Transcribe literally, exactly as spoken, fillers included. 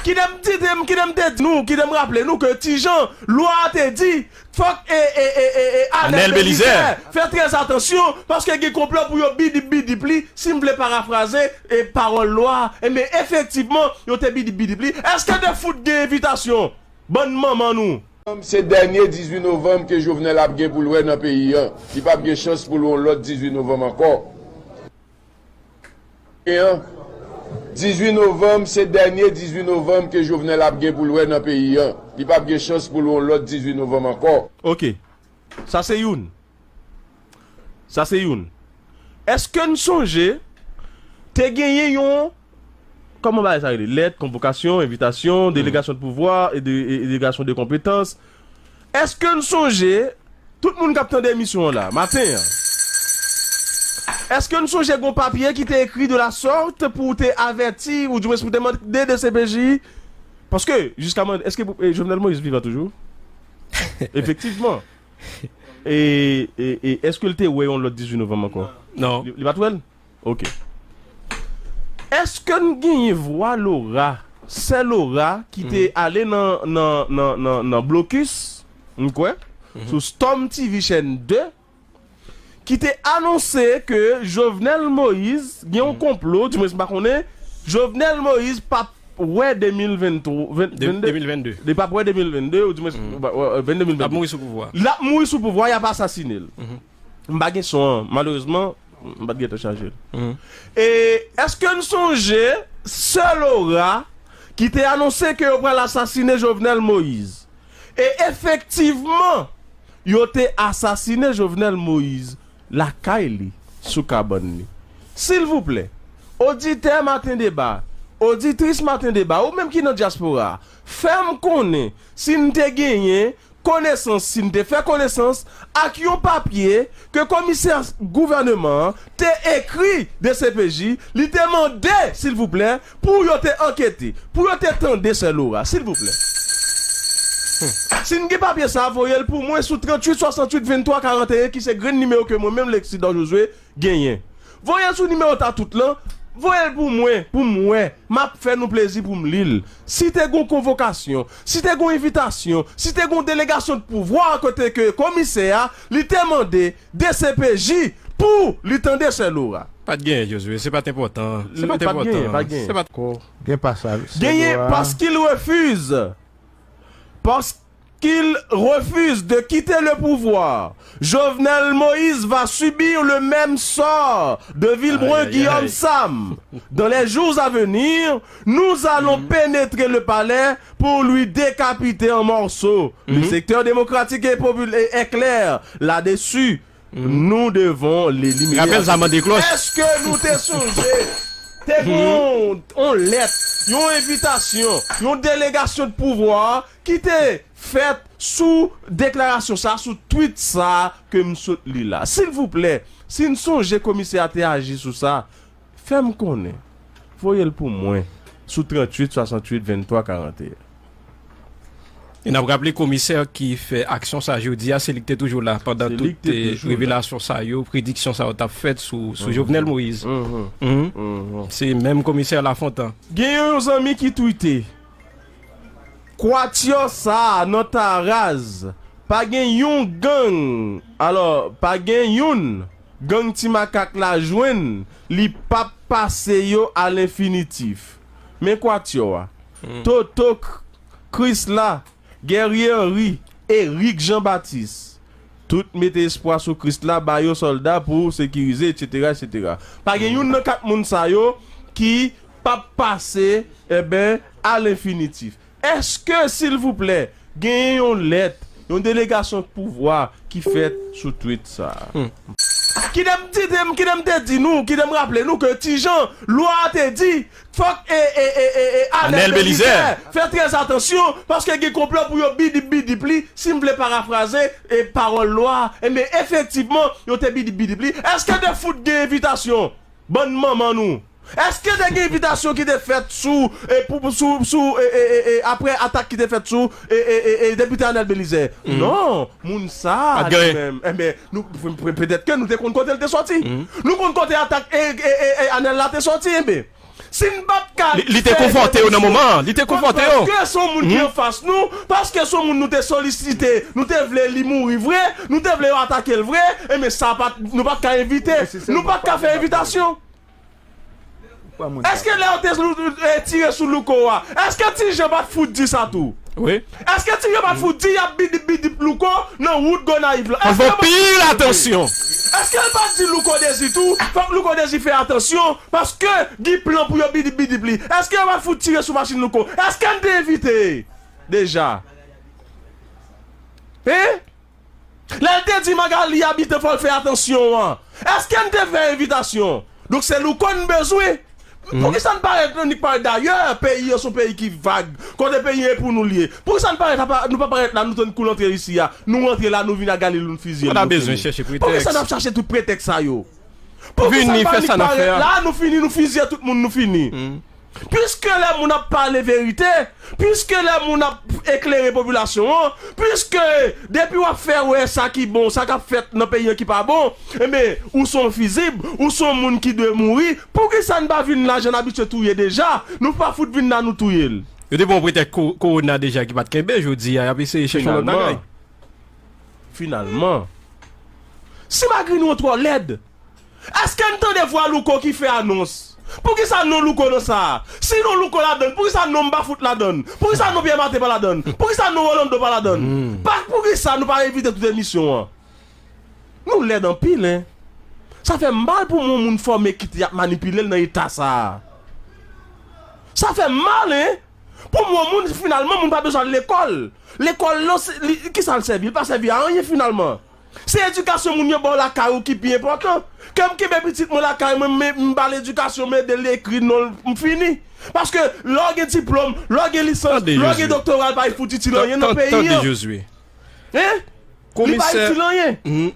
Kidè m di, kidè m te di nou, kidè m raple nou ke Ti Jan, lwa a te di, fòk e, e, e, e, e, Anèl Belizaire fè trè atansyon, paske gen konplo pou yo bidip bidip li, si m vle parafraze e pawòl lwa a, enben efektivman, yo te bidip bidip li. Èske de fout gen envitasyon? Bann manman nou. Se dènye dizuit novanm ke Jovenel ap gen pou l wè nan peyi a. Li p ap gen chans pou l wè yon lòt dizuit novanm ankò. An, dizuit novanm, se dènye dizuit novanm ke Jovenel ap gen pou l wè nan peyi a. Li p ap gen chans pou l wè yon lòt dizuit novanm ankò. Ok. Sa se youn. Sa se youn. Èske n sonje te genyen yon, kòman bagay sa rele? Lèt, konvokasyon, envitasyon, delegasyon de pouvwa e de, e, e delegasyon de konpetans. Èske n sonje, tout moun k ap tande emisyon an la, maten an, èske n sonje gon papye ki te ekri de la sorte pou te avèti, ou dimwens pou te mande D C P J? Paske, jiska mande, èske pou- e Jovenel Moïse vivan toujou? Efektivman. E, e, e èske l te wè yon lòt dizuit novanm ankò? Non. Li, li pa t wè l? Ok. Èske n genyen vwa Laura, sè Laura, ki te ale nan, nan, nan, nan, nan blokis, m kwè, sou Storm T V chèn de, ki te anonse ke Jovenel Moïse gen yon konplo, dimwens m pa konnen, Jovenel Moïse p ap wè de mil venntwa, ven- De- vennde. De mil vennde. Li p ap wè de mil vennde, ou dimwens, vennde mil vennde. L ap mouri sou pouvwa. L ap mouri sou pouvwa, y ap asasine l. M pa gen son an, malerezman, m pa t gentan chaje l. E èske n sonje sè Laura ki te anonse ke yo pral asasine Jovenel Moïse? E efektivman, yo te asasine Jovenel Moïse lakay li, sou kabann li. Silvouplè, oditè Maten Deba, oditris Maten Deba, ou menm ki nan dyaspora a, fè m konnen si n te genyen konesans, si n te fè konesans ak yon papye ke komisè gouvèneman an te ekri D C P J, li te mande, silvouplè, pou yo te ankete, pou yo te tande sè Laura, silvouplè. Si n gen papye sa, voye l pou mwen sou tranntuit swasanntuit venntwa karanteyen, ki se grenn nimewo ke mwen menm, Lexidor Josué, genyen. Voye l sou nimewo Tatout lan, voye l pou mwen, pou m wè. M ap fè nou plezi pou m li l. Si te gon konvokasyon, si te gon envitasyon, si te gon delegasyon de pouvwa kote ke komisè a, li te mande D C P J pou li tande sè Laura. Pa t genyen, Josué, se pa t enpòtan. Se pa t enpòtan. Pa t genyen, pa t genyen. Se pa t- Ko, gen pa sa. Genyen, parce qu'il refuse. Parce qu'il refuse de quitter le pouvoir, Jovenel Moïse va subir le même sort de Vilbrun Guillaume Sam. Dans les jours à venir, nous allons pénétrer le palais pour lui décapiter en morceaux. Le secteur démocratique est populaire, est clair là-dessus. Nous devons l'éliminer. Rapèl sa, mande klòch. Èske nou te sonje te gon yon lèt, yon envitasyon, yon delegasyon de pouvwa ki te fèt sou deklarasyon sa, sou tweet sa ke m sot li la? Silvouplè, si n sonje komisè a te aji sou sa, fè m konnen. Voye l pou mwen sou tranntuit swasanntuit venntwa karanteyen. E n ap raple komisè ki fè aksyon sa jodi a, se li ki te toujou la pandan tout revelasyon sa yo, prediksyon sa yo t ap fèt sou, sou Jovenel Moïse. Se menm komisè Lafontan. Gen yon zanmi ki twite, kwatyò sa a nan Taraz, pa gen yon gang, alò, pa gen youn gang Ti Makak la jwenn, li p ap pase yo a lenfinitif. Men kwatyò a. Toto, K-, Krisla, Guerrier Henry, Eric Jean Baptiste. Tout mete espwa sou Krisla, ba yo sòlda pou sekirize, etsetera, etsetera. Pa gen youn nan kat moun sa yo ki p ap pase, enben, a lenfinitif. Èske, silvouplè, genyen yon lèt, yon delegasyon pouvwa ki fèt sou tweet sa a? Kidè m di, kidè m te di nou, kidè m raple nou ke Ti Jan, lwa a te di, fòk e, e, e, e, e, Anèl Belizaire fè trè atansyon, paske gen konplo pou yo bidip bidip li, si m vle parafraze e pawòl lwa a, enben, efektivman, yo te bidip bidip li. Èske de fout gen envitasyon? Bann manman nou. Èske te gen envitasyon ki te fèt sou, e, pou, pou, sou, sou, e, e, e, e, apre atak ki te fèt sou, e, e, e, e, depite Anèl Belizaire? Non, moun sa a li menm, enben, nou, pe-, pe-, petèt ke nou te konn kote l te sòti. Nou konn kote atak, e, e, e, e, Anèl la te sòti, enben. Si n pa t ka Li, li te fè konfwonte yo nan moman an. Li te konfwonte yo. Paske se yon moun ki anfas nou, paske se yon moun nou te solisite, nou te vle li mouri vre, nou te vle yo atake l vre, enben sa pa t, nou pa t ka envite, nou pa t ka fè envitasyon. Èske lè yo te lou- e, tire sou Louko a, èske Ti Jan pa t fout di sa tou? Wi. Èske Ti Jan pa t fout di y ap bidip bidip Louko nan wout Gonayiv la? Fò fè pil atansyon. Èske l pa t di Louko Dezi tou? Fòk Louko Dezi fè atansyon, paske gen plan pou yo bidip bidip li. Èske yo pa t fout tire sou machin Louko? Èske n te envite deja? Hein? Lè l te di Magali abitan fò l fè atansyon an, èske n te fè envitasyon? Donk se Louko n bezwen. Poukisa n pa ret nan nik pale? Dayè, peyi an se yon peyi ki vag. Kote peyi an e pou nou li ye. Poukisa n pa ret apa, nou pa parèt la, nou tann kou l antre isi a. Nou rantre la, nou vin a Galil, nou fizye l, nou fini. Poukisa n ap chache tout pretèks sa yo? Poukisa n pa nik parèt la, nou fini, nou fizye tout moun, nou fini. Piske lè moun ap pale verite, piske lè moun ap eklere popilasyon an, piske depi w ap fè wè sa ki bon, sa k ap fèt nan peyi an ki pa bon, enben, ou se yon fizib, ou se yon moun ki dwe mouri, poukisa n pa vin la jan n abitye touye deja? Nou pa fout vin la nou touye l. Yo te pran yon pretèks ko- kowona deja ki pa t kenbe, jodi a, y ap eseye chèche yon lòt bagay. Finalman, finalman, si Magrini an twò lèd, èske n tande vwa Louko ki fè anons? Poukisa non Louko nan sa a? Si non Louko ladann, poukisa non m pa fout ladann? Poukisa non Pierre Martin pa ladann? Poukisa non Rolando pa ladann? Pa, poukisa nou pa envite tout emisyon an? Nou lèd anpil, en. Sa fè m mal pou m wè yon moun fòme kit y ap manipile l nan eta sa a. Sa fè m mal, en. Pou m wè yon moun, finalman, moun pa bezwen al lekòl. Lekòl lan, se- li- kisa l sèvi? Li pa sèvi a anyen, finalman. Se edikasyon moun yo ba w lakay ou ki pi enpòtan. Ke m kenbe pitit mwen lakay mwen, m, m ba l edikasyon, m ede l ekri non l, m fini. Paske lè w gen diplòm, lè w gen lisans, lè w gen doktora, l pa fout itil anyen nan peyi an. Tande Josué. Hein? Li pa itil anyen.